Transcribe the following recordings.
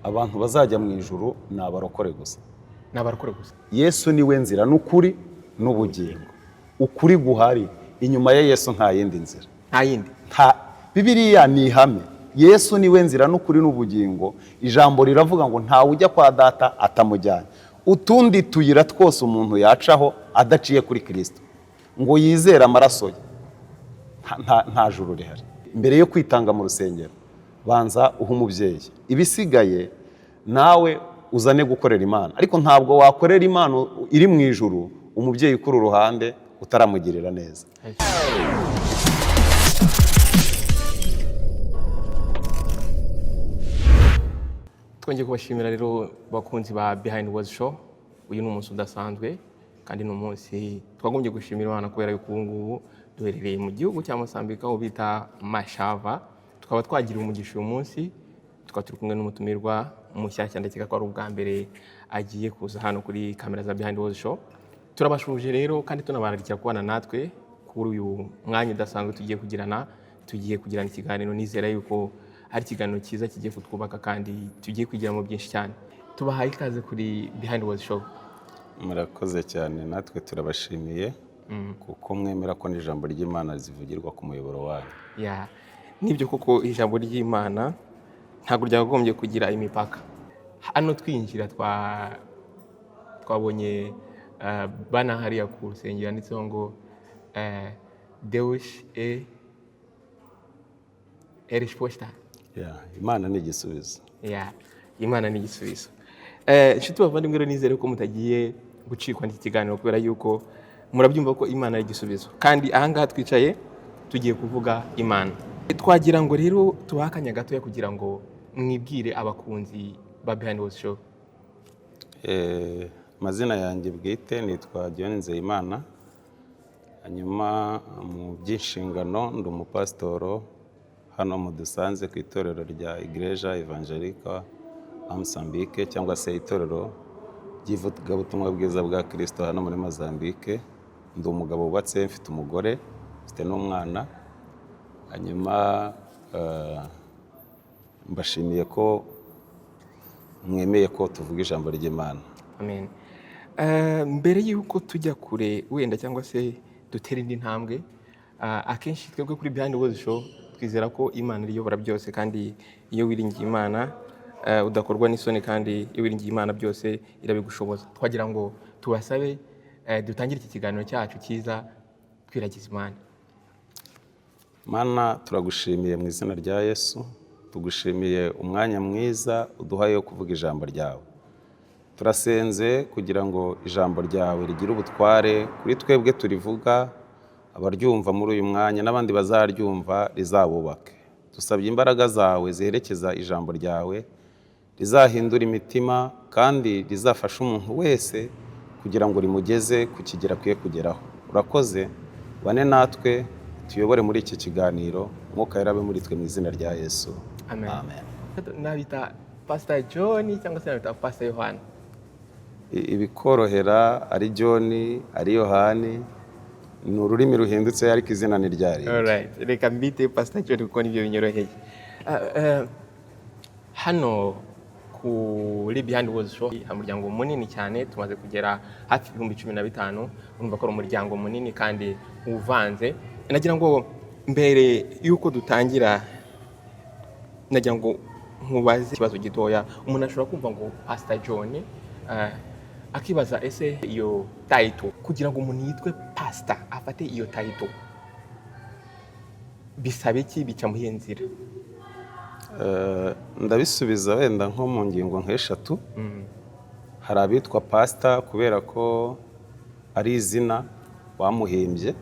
Abantu bazajya mu ijuru ni abarokore gusa. Ni abarokore gusa. Yesu niwe nzira n'ukuri n'ubugingo. Ukuri guhari inyuma ya Yesu nta yindi nzira. Nta yindi. Nta. Bibiliya ni ihame. Yesu niwe nzira n'ukuri n'ubugingo. Ijambo riravuga ngo ntawe ujya kwa Data atamujyanye. Utundi tuyira twose umuntu yacaho adaciye kuri Kirisito ngo yizere amaraso ye, nta juru rihari. Mbere yo kwitanga mu rusengero, banza uhe umubyeyi, ibisigaye nawe uzane gukorera Imana. Ariko ntabwo wakorera Imana iri mu ijuru umubyeyi ukuri uruhande utaramugirira neza. Twongeye kubashimira rero, bakunzi ba Behind Words Show. Uyu ni umunsi udasanzwe kandi ni umunsi twagombye gushimira Imana, kubera yuko ubu ngubu duherereye mu gihugu cya Mozambique, aho bita Mashava. Tukaba twagira umugisha uyu munsi, tukaba turi kumwe n'umutumirwa mushyashya, ndakeka ko ari ubwa mbere agiye kuza hano kuri kamera za Behind Words Show. Turabashuje rero kandi tunabararikira kubana natwe kuri uyu mwanya udasanzwe tugiye kugirana ikiganiro. Nizera yuko ari ikiganiro cyiza kigiye kutwubaka kandi tugiye kwigiramo byinshi cyane. Tubahaye ikaze kuri Behind Words Show. Murakoze cyane, natwe turabashimiye kuko mwemera ko n'ijambo ry'Imana zivugirwa ku muyoboro wanyu. Yeah, nibyo koko, ijambo ry'Imana ntabwo ryakagombye kugira imipaka. Hano twinjira twabonye bana hariya ku rusengero handitseho ngo "Deus é resposta". Yeah, Imana ni igisubizo. Yeah, Imana ni igisubizo. Inshuti bavandimwe rero, nizere ko mutagiye gucikwa n'iki kiganiro, kubera yuko murabyumva ko Imana ari igisubizo, kandi ahangaha twicaye tugiye kuvuga Imana. Twagira ngo rero tubahe akanya gatoya kugira ngo mwibwire abakunzi ba Behind Words Show. Amazina yanjye bwite nitwa John Nzeyimana. Hanyuma mu by'inshingano ndi umupasitoro hano mu dusanze ku itorero rya Igreja Evangelica Mozambique, cyangwa se itorero ry'ivugabutumwa bwiza bwa Kristo hano muri Mozambique. Ndi umugabo wubatse, mfite umugore, mfite n'umwana. Hanyuma mbashimiye ko mwemeye ko tuvuga ijambo ry'Imana. Amen. Mbere y'uko tujya kure wenda cyangwa se dutera indi ntambwe, akenshi twebwe kuri Behind Words Show twizera ko Imana iyobora byose, kandi iyo wiringiye Imana udakorwa n'isoni, kandi iyo wiringiye Imana byose irabigushoboza. Twagira ngo tubasabe dutangire iki kiganiro cyacu cyiza twiragiza Imana. Mana, turagushimiye mu izina rya Yesu. Tugushimiye umwanya mwiza uduhaye wo kuvuga ijambo ryawe. Turasenze kugira ngo ijambo ryawe rigire ubutware kuri twebwe turivuga, abaryumva muri uyu mwanya n'abandi bazaryumva, rizabubake. Dusabye imbaraga zawe ziherekeza ijambo ryawe, rizahindura imitima kandi rizafasha umuntu wese kugira ngo rimugeze ku kigero akwiye kugeraho. Urakoze, bane natwe, tuyobore muri iki kiganiro. Umwuka wera abe muri twe, mu izina rya Yesu. Amen. Amen. Nabita Pastor John cyangwa se nabita Pastor Yohana? Ibikorohera, ari John, ari Yohani, ni ururimi ruhindutse ariko izina ni rya rindi. Alright, reka mbite Pastor John kuko nibyo binyoroheye. Hano kuri Behind Words Show hari umuryango munini cyane, tumaze kugera hafi 15,000. Urumva ko ari umuryango munini kandi uvanze. Nagira ngo mbere y'uko dutangira, nagira ngo nkubaze ikibazo gitoya. Umuntu ashobora kumva ngo Pastor John, akibaza ese iyo title, kugira ngo umuntu yitwe pastor, afate iyo title, bisaba iki? Bica mu iyihe nzira? Ndabisubiza wenda nko mu ngingo nk'eshatu. Hari abitwa pasita kubera ko ari izina bamuhimbye.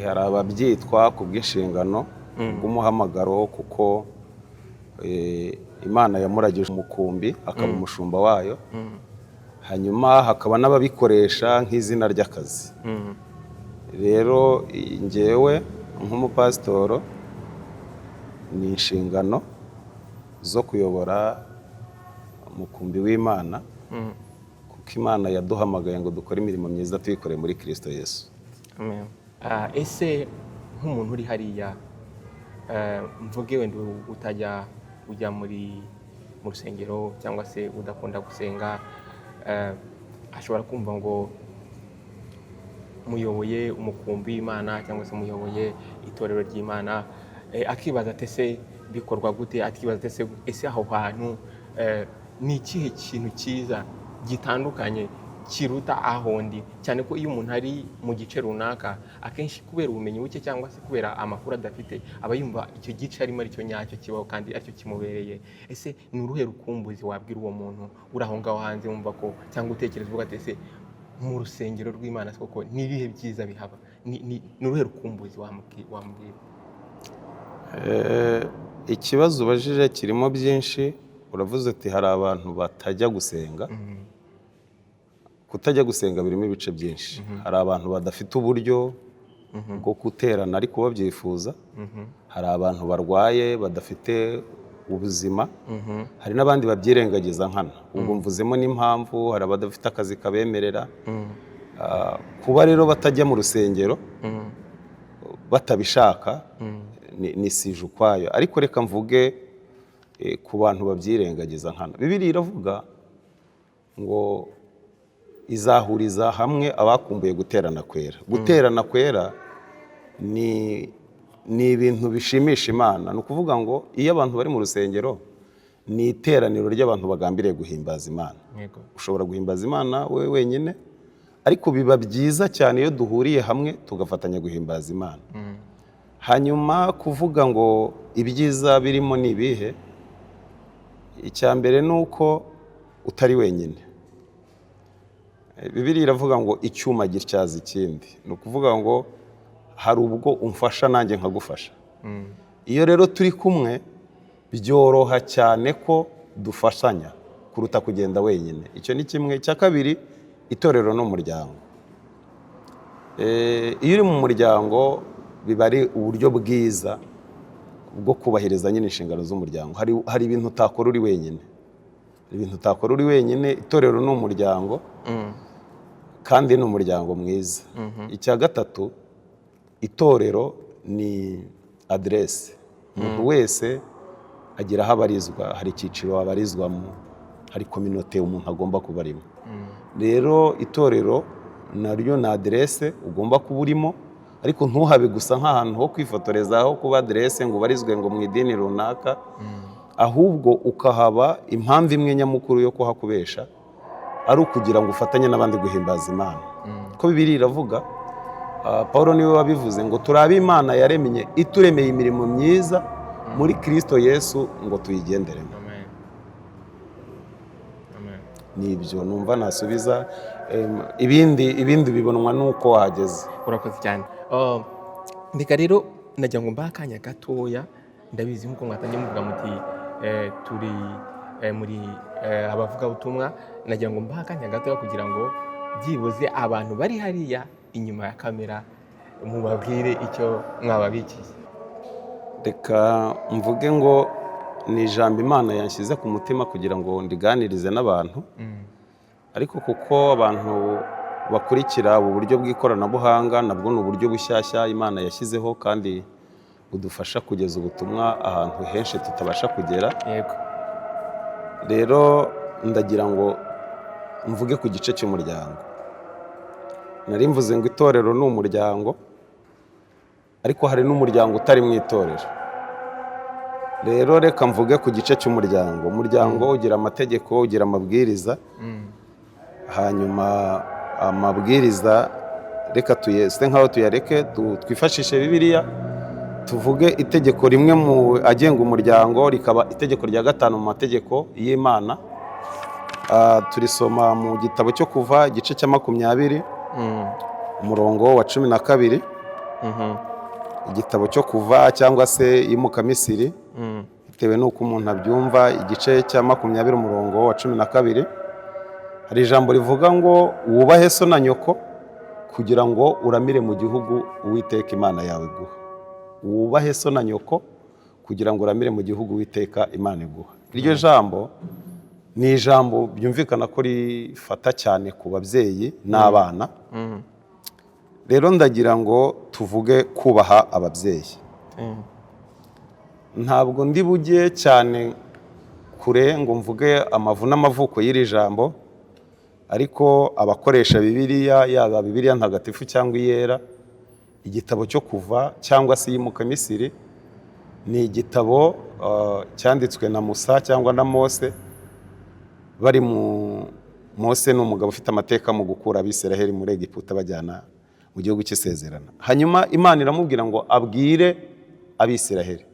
Hari ababyitwa ku bw'inshingano, bw'umuhamagaro, kuko Imana yamuragije umukumbi akaba umushumba wayo. Hanyuma hakaba n'ababikoresha nk'izina ry'akazi. Rero njyewe nk'umupasitoro ni inshingano zo kuyobora umukumbi w'Imana, kuko Imana yaduhamagaye ngo dukore imirimo myiza tuyikoreye muri Kirisito Yesu. Amen. Ese nk'umuntu uri hariya, mvuge wenda utajya ujya muri mu rusengero cyangwa se udakunda gusenga, ashobora kumva ngo muyoboye umukumbi w'Imana cyangwa se muyoboye itorero ry'Imana, akibaza ati: "Ese bikorwa gute?" Akibaza ati: Ese aho hantu ni ikihe kintu cyiza gitandukanye kiruta aho ndi?" Cyane ko iyo umuntu ari mu gice runaka, akenshi kubera ubumenyi buke cyangwa se kubera amakuru adafite, aba yumva icyo gice arimo aricyo nyacyo kibaho kandi aricyo kimubereye. Ese ni uruhe rukumbuzi wabwira uwo muntu uri aho ngaho hanze, wumva ko cyangwa utekereza uvuga ati: "Ese mu rusengero rw'Imana koko ni ibihe byiza bihaba?" Ni uruhe rukumbuzi wamubwira? Ikibazo ubajije kirimo byinshi. Uravuze uti hari abantu batajya gusenga. Kutajya gusenga birimo ibice byinshi. Hari abantu badafite uburyo bwo guterana ariko babyifuza, hari abantu barwaye badafite ubuzima, hari n'abandi babyirengagiza nkana. Ubwo mvuzemo n'impamvu, hari abadafite akazi kabemerera. Kuba rero batajya mu rusengero batabishaka ni sujet ukwayo, ariko reka mvuge ku bantu babyirengagiza nkana. Bibiliya iravuga ngo izahuriza hamwe abakumbuye guterana kwera. Guterana kwera ni ibintu bishimisha Imana. Ni ukuvuga ngo iyo abantu bari mu rusengero, ni iteraniro ry'abantu bagambiriye guhimbaza Imana. Ushobora guhimbaza Imana wowe wenyine, ariko biba byiza cyane iyo duhuriye hamwe tugafatanya guhimbaza Imana. Hanyuma kuvuga ngo ibyiza birimo ni ibihe? Icya mbere ni uko utari wenyine. Bibiliya iravuga ngo icyuma gityaza ikindi. Ni ukuvuga ngo hari ubwo umfasha nanjye nkagufasha. Iyo rero turi kumwe, byoroha cyane ko dufashanya kuruta kugenda wenyine. Icyo ni kimwe. Icya kabiri, itorero ni umuryango. Iyo uri mu muryango, biba ari uburyo bwiza bwo kubahiriza nyine inshingano z'umuryango. Hari ibintu utakora uri wenyine, hari ibintu utakora uri wenyine. Itorero ni umuryango kandi ni umuryango mwiza. Icya gatatu, itorero ni aderese. Umuntu wese agira aho abarizwa, hari icyiciro abarizwamo, hari communauté umuntu agomba kuba arimo. Rero itorero naryo ni aderese ugomba kuba urimo, ariko ntuhabe gusa nk'ahantu ho kwifotoreza, aho kuba aderese ngo ubarizwe ngo mu idini runaka, ahubwo ukahaba impamvu imwe nyamukuru yo kuhakubesha ari ukugira ngo ufatanye n'abandi guhimbaza Imana. Ko Bibiliya iravuga, Paul niwe wabivuze ngo turi Imana yaremye, ituremeye imirimo myiza muri Kristo Yesu ngo tuyigenderemo. Amen. Amen. Ni ibyo numva nasubiza. Ibindi bibonwa n'uko wahageze. Urakoze cyane. Reka rero nagira ngo mbahe akanya gatoya. Ndabizi nk'uko mwatangiye muvuga muti turi muri abavugabutumwa, nagira ngo mbahe akanya gatoya kugira ngo byibuze abantu bari hariya inyuma ya kamera mubabwire icyo mwababikiye. Reka mvuge ngo ni ijambo Imana yanshyize ku mutima kugira ngo ndiganirize n'abantu, ariko kuko abantu bakurikira ubu buryo bw'ikoranabuhanga, nabwo ni uburyo bushyashya Imana yashyizeho kandi budufasha kugeza ubutumwa ahantu henshi tutabasha kugera. Rero ndagira ngo mvuge ku gice cy'umuryango. Nari mvuze ngo itorero ni umuryango, ariko hari n'umuryango utari mu itorero. Rero reka mvuge ku gice cy'umuryango. Umuryango ugira amategeko, ugira amabwiriza. Hanyuma amabwiriza reka tuyese nkaho tuyareke, twifashishe Bibiliya, tuvuge itegeko rimwe mu agenga umuryango, rikaba itegeko rya gatanu mu mategeko y'Imana. Turisoma mu gitabo cyo Kuva, igice cya 20, umurongo wa 12. Igitabo cyo Kuva cyangwa se Iyimukamisiri, bitewe n'uko umuntu abyumva, igice cya 20, umurongo wa 12, hari ijambo rivuga ngo wubahe so na nyoko kugira ngo uramire mu gihugu Uwiteka Imana yawe iguha. Wubahe so na nyoko kugira ngo uramire mu gihugu Uwiteka Imana iguha. Iryo jambo ni ijambo byumvikana ko rifata cyane ku babyeyi n'abana. Rero ndagira ngo tuvuge kubaha ababyeyi. Ntabwo ndi bujye cyane kure ngo mvuge amavu n'amavuko y'iri jambo, ariko abakoresha Bibiliya, yaba Bibiliya Ntagatifu cyangwa iyera, igitabo cyo Kuva cyangwa se Iyimuka Misiri ni igitabo cyanditswe na Musa cyangwa na Mose. Bari mu Mose ni umugabo ufite amateka mu gukura Abisiraheli muri Egiputa bajyana mu gihugu cy'isezerano. Hanyuma Imana iramubwira ngo abwire Abisiraheli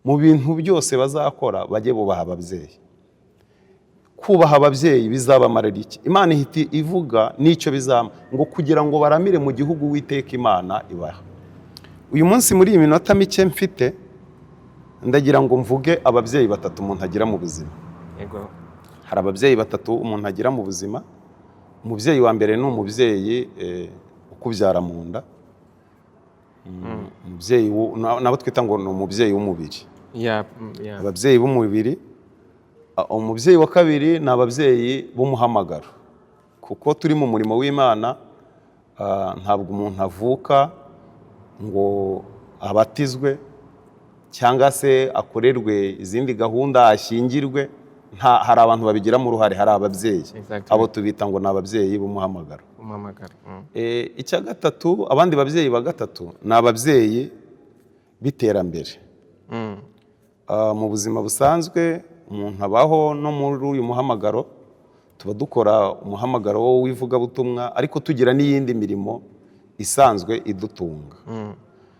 mu bintu byose bazakora bajye bubaha ababyeyi. Kubaha ababyeyi bizabamarira iki? Imana ihita ivuga n'icyo bizama, ngo kugira ngo baramire mu gihugu Uwiteka Imana ibaha. Uyu munsi, muri iyi minota mike mfite, ndagira ngo mvuge ababyeyi batatu umuntu agira mu buzima. Hari ababyeyi batatu umuntu agira mu buzima. Umubyeyi wa mbere ni umubyeyi ukubyara mu nda. Umubyeyi nabo twita ngo ni umubyeyi w'umubiri. Ababyeyi b'umubiri. Umubyeyi wa kabiri ni ababyeyi b'umuhamagaro, kuko turi mu murimo w'Imana. Ntabwo umuntu avuka ngo abatizwe cyangwa se akorerwe izindi gahunda, ashyingirwe. Hari abantu babigiramo uruhare, hari ababyeyi. Abo tubita ngo ni ababyeyi b'umuhamagaro. Umuhamagaro. Icya gatatu, abandi babyeyi ba gatatu ni ababyeyi b'iterambere. Mu buzima busanzwe umuntu abaho, no muri uyu muhamagaro tuba dukora umuhamagaro w'ivugabutumwa, ariko tugira n'iyindi mirimo isanzwe idutunga.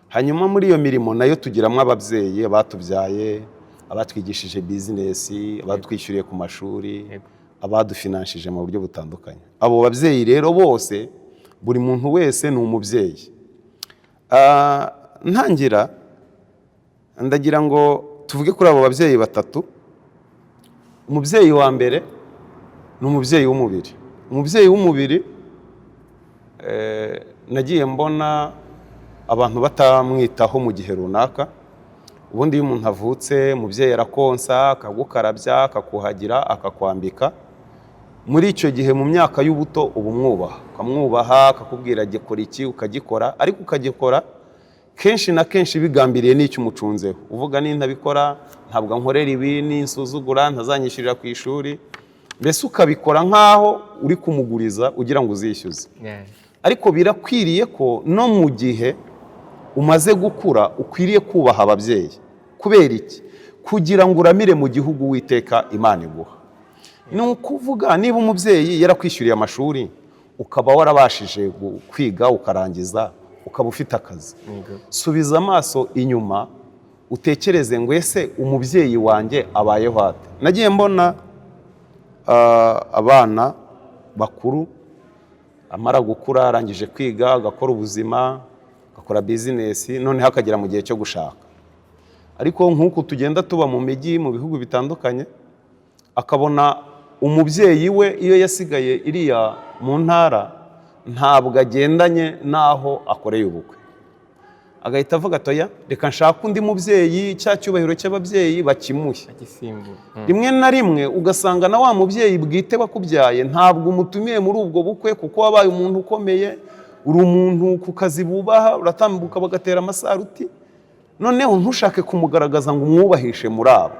Hanyuma muri iyo mirimo nayo tugiramo ababyeyi, abatubyaye, abatwigishije bizinesi, abatwishyuriye ku mashuri, abadufinanshije mu buryo butandukanye. Abo babyeyi rero bose, buri muntu wese ni umubyeyi. Ntangira ndagira ngo tuvuge kuri abo babyeyi batatu. Umubyeyi wa mbere ni umubyeyi w'umubiri. Umubyeyi w'umubiri, nagiye mbona abantu batamwitaho mu gihe runaka. Ubundi iyo umuntu avutse, umubyeyi arakonsa, akagukarabya, akakuhagira, akakwambika. Muri icyo gihe, mu myaka y'ubuto, uba umwubaha, ukamwubaha, akakubwira gikora iki ukagikora, ariko ukagikora kenshi na kenshi bigambiriye n'icyo umucunzeho, uvuga nintabikora ntabwo ankorera ibi, ninsuzugura ntazanyishyurira ku ishuri. Mbese ukabikora nk'aho uri kumuguriza ugira ngo uzishyuze. Ariko birakwiriye ko no mu gihe umaze gukura ukwiriye kubaha ababyeyi. Kubera iki? Kugira ngo uramire mu gihugu Uwiteka Imana iguha. Ni ukuvuga, niba umubyeyi yarakwishyuriye amashuri, ukaba warabashije kwiga ukarangiza, ukaba ufite akazi, subiza amaso inyuma utekereze ngo: ese umubyeyi wanjye abayeho ate? Nagiye mbona abana bakuru, amara gukura, arangije kwiga, agakora ubuzima, agakora bizinesi, noneho akagera mu gihe cyo gushaka. Ariko nk'uku tugenda tuba mu mijyi, mu bihugu bitandukanye, akabona umubyeyi we iyo yasigaye iriya mu ntara ntabwo agendanye n'aho akoreye ubukwe, agahita avuga ati: "Oya, reka nshake undi mubyeyi, cya cyubahiro cy'ababyeyi bakimuhe." Agisimbura. Rimwe na rimwe ugasanga na wa mubyeyi bwite wakubyaye ntabwo umutumiye muri ubwo bukwe, kuko wabaye umuntu ukomeye, uri umuntu ku kazi bubaha, uratambuka bagatera amasaruti, noneho ntushake kumugaragaza ngo umwubahishe muri abo.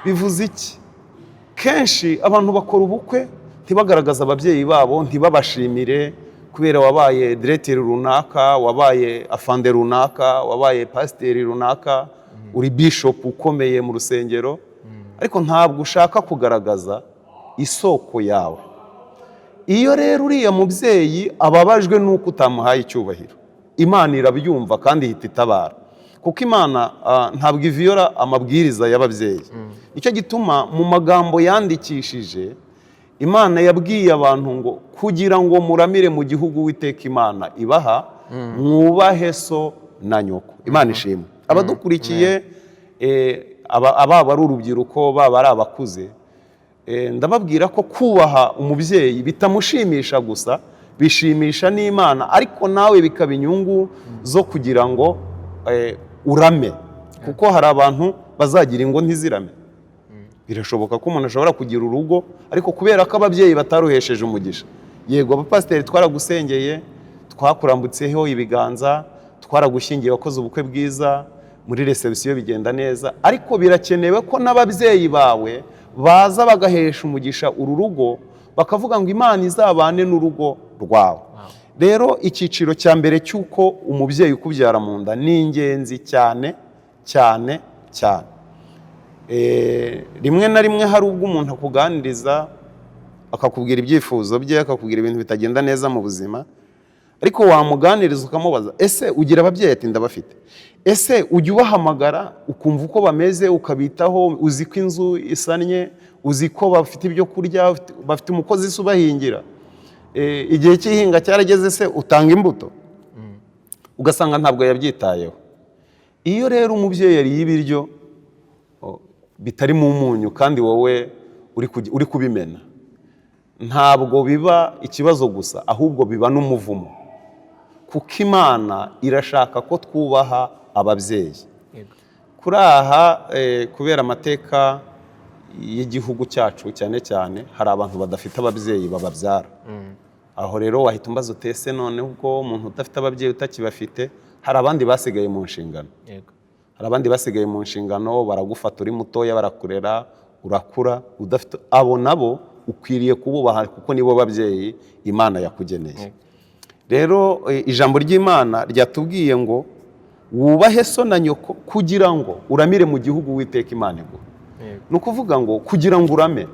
Bivuze iki? Kenshi abantu bakora ubukwe ntibagaragaze ababyeyi babo, ntibabashimire, kubera wabaye diregiteri runaka, wabaye afande runaka, wabaye pasiteri runaka, uri bishopu ukomeye mu rusengero, ariko ntabwo ushaka kugaragaza isoko yawe. Iyo rero uriya mubyeyi ababajwe n'uko utamuhaye icyubahiro, Imana irabyumva kandi ihita itabara, kuko Imana ntabwo iviyora amabwiriza y'ababyeyi. Nicyo gituma mu magambo yandikishije, Imana yabwiye abantu ngo kugira ngo muramire mu gihugu Uwiteka Imana ibaha, mwubahe so na nyoko. Imana ishimwe. Abadukurikiye, ababa ari urubyiruko, baba ari abakuze, ndababwira ko kubaha umubyeyi bitamushimisha gusa, bishimisha n'Imana, ariko nawe bikaba inyungu zo kugira ngo urame, kuko hari abantu bazagira ingo ntizirame. Birashoboka ko umuntu ashobora kugira urugo, ariko kubera ko ababyeyi bataruhesheje umugisha. Yego, abapasiteri twaragusengeye, twakurambutseho ibiganza, twaragushyingiye, wakoze ubukwe bwiza. Muri réception bigenda neza, ariko birakenewe ko n'ababyeyi bawe baza bagahesha umugisha uru rugo, bakavuga ngo Imana izabane n'urugo rwawe. Rero icyiciro cya mbere cy'uko umubyeyi ukubyara mu nda ni ingenzi cyane cyane cyane. Rimwe na rimwe hari ubwo umuntu akuganiriza, akakubwira ibyifuzo bye, akakubwira ibintu bitagenda neza mu buzima, ariko wamuganiriza ukamubaza: "Ese ugira ababyeyi?" Ati: "Ndabafite." "Ese ujya ubahamagara ukumva uko bameze, ukabitaho? Uzi ko inzu isannye? Uzi ko bafite ibyo kurya? Bafite umukozi se ubahingira? Igihe cy'ihinga cyarageze se, utanga imbuto?" Ugasanga ntabwo yabyitayeho. Iyo rero umubyeyi yariye ibiryo bitarimo umunyu kandi wowe uri kubimena, ntabwo biba ikibazo gusa, ahubwo biba n'umuvumo, kuko Imana irashaka ko twubaha ababyeyi. Kuri aha, kubera amateka y'igihugu cyacu, cyane cyane hari abantu badafite ababyeyi bababyara. Aho rero wahita umbaza uti: "Ese none ubwo umuntu udafite ababyeyi, utakibafite?" Hari abandi basigaye mu nshingano. Hari abandi basigaye mu nshingano, baragufata uri mutoya, barakurera, urakura udafite. Abo nabo ukwiriye kububaha, kuko nibo babyeyi Imana yakugeneye. Rero ijambo ry'Imana ryatubwiye ngo wubahe so na nyoko kugira ngo uramire mu gihugu Uwiteka Imana iguha. Ni ukuvuga ngo kugira ngo urame,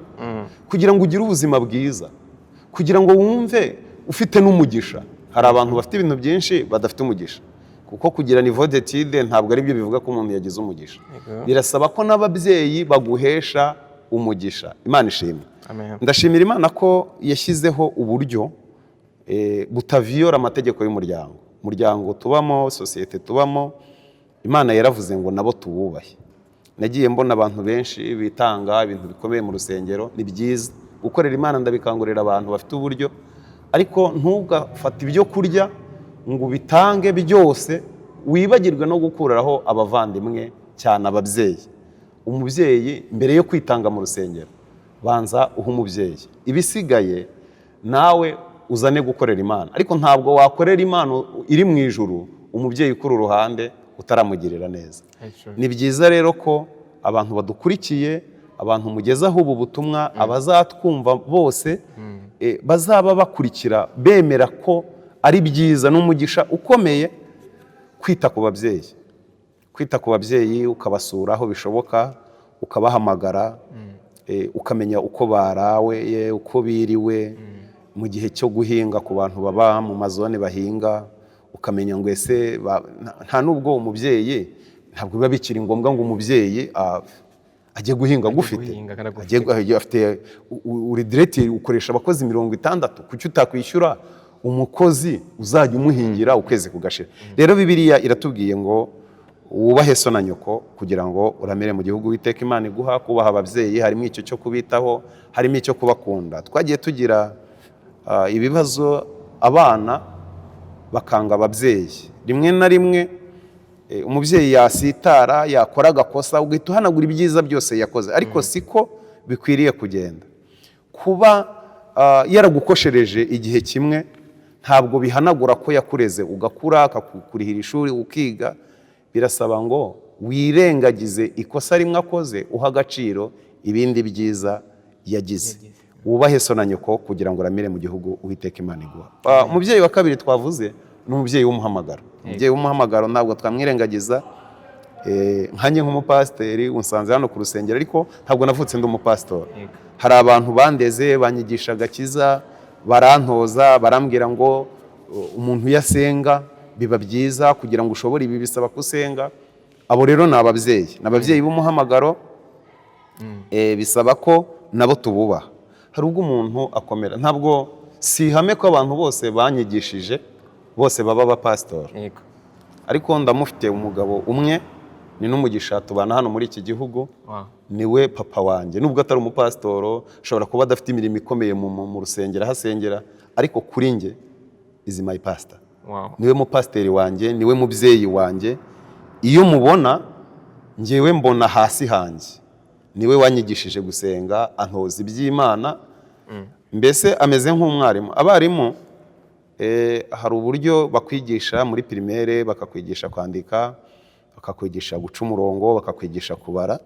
kugira ngo ugire ubuzima bwiza, kugira ngo wumve ufite n'umugisha. Hari abantu bafite ibintu byinshi badafite umugisha, kuko kugira niveau d'étude ntabwo ari byo bivuga ko umuntu yagize umugisha. Birasaba ko n'ababyeyi baguhesha umugisha. Imana ishimwe. Amen. Ndashimira Imana ko yashyizeho uburyo butaviyora amategeko y'umuryango. Umuryango tubamo, sosiyete tubamo, Imana yaravuze ngo nabo tububahe. Nagiye mbona abantu benshi bitanga ibintu bikomeye mu rusengero. Ni byiza gukorera Imana, ndabikangurira abantu bafite uburyo, ariko ntugafate ibyo kurya ngo ubitange byose, wibagirwe no gukuraho abavandimwe, cyane ababyeyi. Umubyeyi, mbere yo kwitanga mu rusengero, banza uhe umubyeyi, ibisigaye nawe uzane gukorera Imana. Ariko ntabwo wakorera Imana iri mu ijuru umubyeyi ukuri uruhande utaramugirira neza. That's true. Ni byiza rero ko abantu badukurikiye, abantu mugezaho ubu butumwa, abazatwumva bose, bazaba bakurikira bemera ko ari byiza n'umugisha ukomeye kwita ku babyeyi, kwita ku babyeyi, ukabasura aho bishoboka, ukabahamagara, ukamenya uko barawe, uko biriwe, mu gihe cyo guhinga, ku bantu baba mu mazone bahinga, ukamenya ngo ese nta nubwo umubyeyi, ntabwo biba bikiri ngombwa ngo umubyeyi ajye guhinga agufite. Guhinga kandi agufite. Afite uri directeur, ukoresha abakozi 60, kuki utakwishyura umukozi uzajya umuhingira ukwezi kugashira? Rero Bibiliya iratubwiye ngo wubahe so na nyoko kugira ngo uramire mu gihugu Uwiteka Imana iguha. Kubaha ababyeyi harimo icyo cyo kubitaho, harimo icyo kubakunda. Twagiye tugira ibibazo, abana bakanga ababyeyi. Rimwe na rimwe umubyeyi yasitara, yakora agakosa, ugahita uhanagura ibyiza byose yakoze, ariko siko bikwiriye kugenda. Kuba yaragukoshereje igihe kimwe ntabwo bihanagura ko yakureze ugakura, akakurihira ishuri ukiga. Birasaba ngo wirengagize ikosa rimwe akoze, uha agaciro ibindi byiza yagize. Wubahe so na nyoko kugira ngo uramire mu gihugu Uwiteka Imana iguha. Umubyeyi wa kabiri twavuze ni umubyeyi w'umuhamagaro. Umubyeyi w'umuhamagaro ntabwo twamwirengagiza. Nkanjye nk'umupasiteri unsanze hano ku rusengero, ariko ntabwo navutse ndi umupasitori. Hari abantu bandeze, banyigisha agakiza, barantoza, barambwira ngo umuntu iyo asenga biba byiza, kugira ngo ushobore ibi bisaba ko usenga. Abo rero ni ababyeyi, ni ababyeyi b'umuhamagaro. Bisaba ko nabo tububaha. Hari ubwo umuntu akomera, ntabwo si ihame ko abantu bose banyigishije bose baba abapasitori. Ariko ndamufite umugabo umwe, ni n'umugisha, tubana hano muri iki gihugu. Niwe papa wanjye, nubwo atari umupasitoro, ashobora kuba adafite imirimo ikomeye mu rusengero aho asengera, ariko kuri njye is my pastor. Niwe mupasiteri wanjye, niwe mubyeyi wanjye. Iyo mubona njyewe mbona hasi hanjye. Niwe wanyigishije gusenga, antoza iby'Imana, mbese ameze nk'umwarimu. Abarimu hari uburyo bakwigisha muri primaire, bakakwigisha kwandika, Bakakwigisha guca umurongo, bakakwigisha kubara,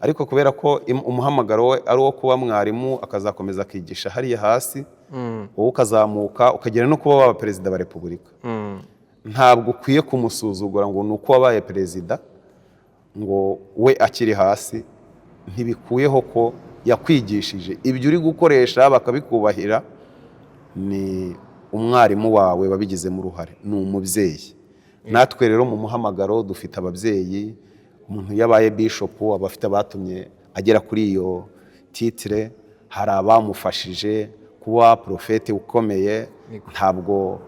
ariko kubera ko umuhamagaro we ari uwo kuba mwarimu, akazakomeza akigisha hariya hasi, wowe ukazamuka ukagera no kuba waba perezida wa repubulika, ntabwo ukwiye kumusuzugura ngo ni uko wabaye perezida ngo we akiri hasi. Ntibikuyeho ko yakwigishije. Ibyo uri gukoresha bakabikubahira ni umwarimu wawe wabigizemo uruhare, ni umubyeyi. Natwe rero mu muhamagaro dufite ababyeyi. Umuntu iyo abaye bishopu aba afite abatumye agera kuri iyo titre, hari abamufashije kuba porofete ukomeye. Ntabwo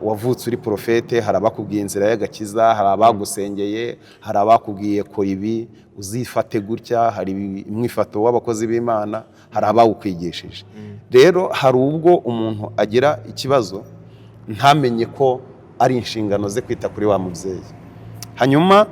wavutse uri porofete. Hari abakubwiye inzira y'agakiza, hari abagusengeye, hari abakubwiye kora ibi, uzifate gutya, hari umwifato w'abakozi b'Imana, hari abawukwigishije. Rero hari ubwo umuntu agira ikibazo ntamenye ko ari inshingano ze kwita kuri wa mubyeyi, hanyuma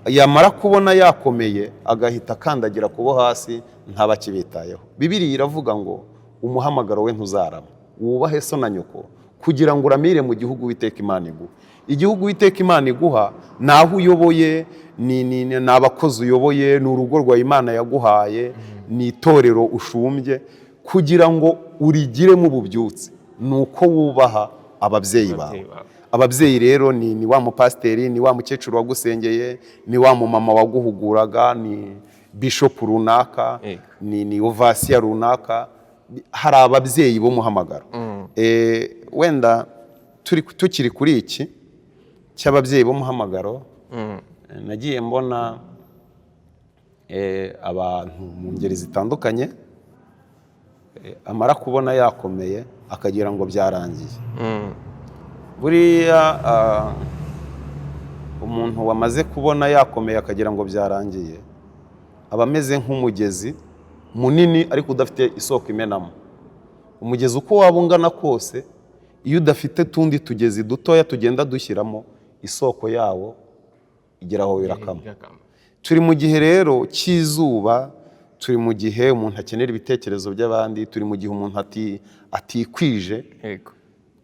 yamara kubona yakomeye agahita akandagira kubo hasi, ntaba akibitayeho. Bibiriya iravuga ngo umuhamagaro we ntuzarama. Wubahe so na nyoko kugira ngo uramire mu gihugu Uwiteka Imana iguha. Igihugu Uwiteka Imana iguha ni aho uyoboye, ni abakozi uyoboye, ni urugo rwawe Imana yaguhaye, ni itorero ushumbye. Kugira ngo urigiremo ububyutse ni uko wubaha ababyeyi bawe. Ababyeyi bawe. Ababyeyi rero ni wa mupasiteri, ni wa mukecuru wagusengeye, ni wa mumama waguhuguraga, ni bishopu runaka, ni ovasiya runaka. Hari ababyeyi b'umuhamagaro. Wenda tukiri kuri iki cy'ababyeyi b'umuhamagaro, nagiye mbona abantu mu ngeri zitandukanye, amara kubona yakomeye akagira ngo byarangiye. Buriya umuntu wamaze kubona yakomeye akagira ngo byarangiye aba ameze nk'umugezi munini ariko udafite isoko imenamo. Umugezi uko waba ungana kose, iyo udafite tundi tugezi dutoya tugenda dushyiramo, isoko yawo igera aho irakama. Irakama. Turi mu gihe rero cy'izuba, turi mu gihe umuntu akenera ibitekerezo by'abandi, turi mu gihe umuntu atikwije.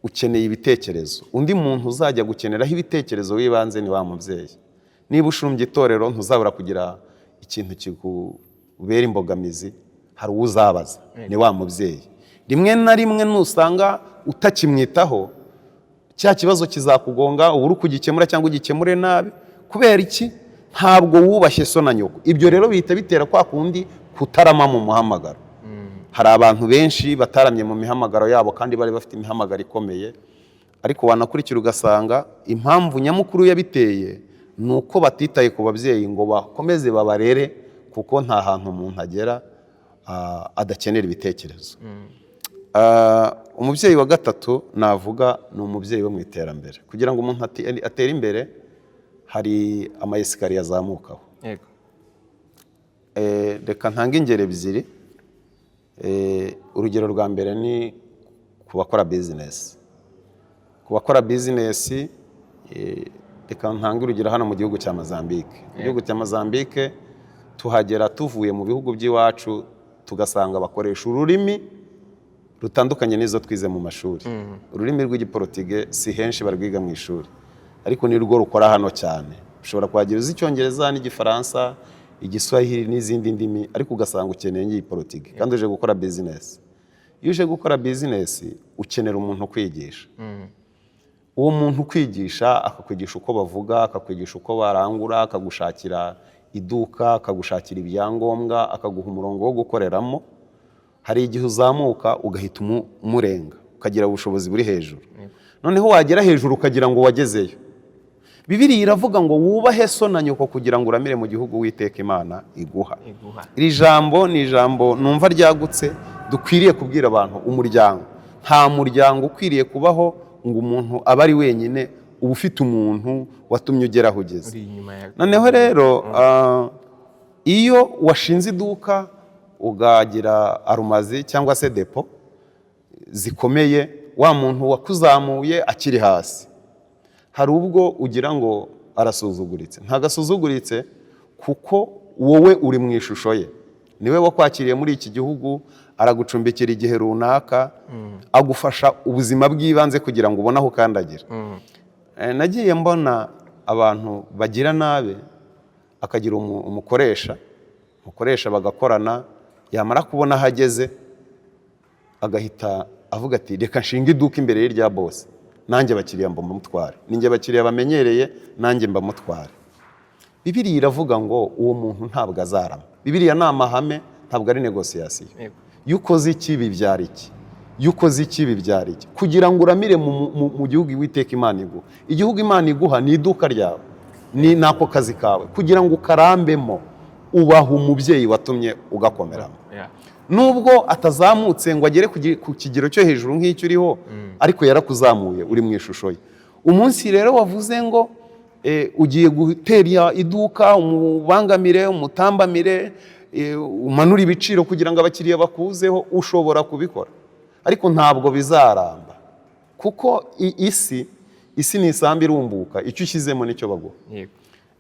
Ukeneye ibitekerezo. Undi muntu uzajya gukeneraho ibitekerezo w'ibanze ni wa mubyeyi. Niba ushumbye itorero, ntuzabura kugira ikintu kikubera imbogamizi, hari uwo uzabaza, ni wa mubyeyi. Rimwe na rimwe nusanga utakimwitaho, cya kibazo kizakugonga ubure uko ugikemura cyangwa ugikemure nabi. Kubera iki? Ntabwo wubashye so na nyoko. Ibyo rero bihita bitera kwa kundi kutarama mu muhamagaro. Hari abantu benshi bataramye mu mihamagaro yabo kandi bari bafite imihamagaro ikomeye, ariko wanakurikira ugasanga impamvu nyamukuru yabiteye ni uko batitaye ku babyeyi ngo bakomeze babarere, kuko nta hantu umuntu agera adakenera ibitekerezo. Umubyeyi wa gatatu navuga ni umubyeyi wo mu iterambere. Kugira ngo umuntu atere imbere hari ama escalier azamukaho. Reka ntange ingero ebyiri. Urugero rwa mbere ni ku bakora bizinesi. Ku bakora bizinesi, reka ntange urugero hano mu gihugu cya Mozambique. Mu gihugu cya Mozambique tuhagera tuvuye mu bihugu by'iwacu, tugasanga bakoresha ururimi rutandukanye n'izo twize mu mashuri. Ururimi rw'Igiporotige si henshi barwiga mu ishuri, ariko ni rwo rukora hano cyane. Ushobora kuhagera uzi Icyongereza n'Igifaransa, Igiswahili n'izindi ndimi, ariko ugasanga ukeneye nk'Igiporotige kandi uje gukora bizinesi. Iyo uje gukora bizinesi ukenera umuntu ukwigisha. Uwo muntu ukwigisha akakwigisha uko bavuga, akakwigisha uko barangura, akagushakira iduka, akagushakira ibyangombwa, akaguha umurongo wo gukoreramo. Hari igihe uzamuka ugahita umurenga, ukagira ubushobozi buri hejuru. Noneho wagera hejuru ukagira ngo wagezeyo. Bibiliya iravuga ngo wubahe so na nyoko kugira ngo uramire mu gihugu Uwiteka Imana iguha. Iguha. Iri jambo ni ijambo numva ryagutse, dukwiriye kubwira abantu. Umuryango, nta muryango ukwiriye kubaho ngo umuntu abe ari wenyine. Uba ufite umuntu watumye ugera aho ugeze. Uri inyuma ya Noneho rero iyo washinze iduka, ukagira arumazeni cyangwa se dépôt zikomeye, wa muntu wakuzamuye akiri hasi, hari ubwo ugira ngo arasuzuguritse. Ntabwo asuzuguritse, kuko wowe uri mu ishusho ye. Niwe wakwakiriye muri iki gihugu, aragucumbikira igihe runaka, agufasha ubuzima bw'ibanze kugira ngo ubone aho ukandagira. Nagiye mbona abantu bagira nabi, akagira umukoresha bagakorana, yamara kubona aho ageze agahita avuga ati: "Reka nshinga iduka imbere y'irya boss, nanjye abakiriya mbamutware, ninjye abakiriya bamenyereye, nanjye mbamutware." Bibiliya iravuga ngo uwo muntu ntabwo azarama. Bibiliya ni amahame, ntabwo ari négociation. Iyo ukoze iki bibyara iki, iyo ukoze iki bibyara iki. Kugira ngo uramire mu gihugu Uwiteka Imana iguha, igihugu Imana iguha ni iduka ryawe, ni n'ako kazi kawe. Kugira ngo ukarambemo, ubaha umubyeyi watumye ugakomeramo. Nubwo atazamutse ngo agere ku kigero cyo hejuru nk'icyo uriho, ariko yarakuzamuye, uri mu ishusho ye. Umunsi rero wavuze ngo ugiye gutera iduka, umubangamire, umutambamire, umanure ibiciro kugira ngo abakiriya bakuzeho, ushobora kubikora, ariko ntabwo bizaramba, kuko isi ni isambu irumbuka, icyo ushyizemo nicyo baguha.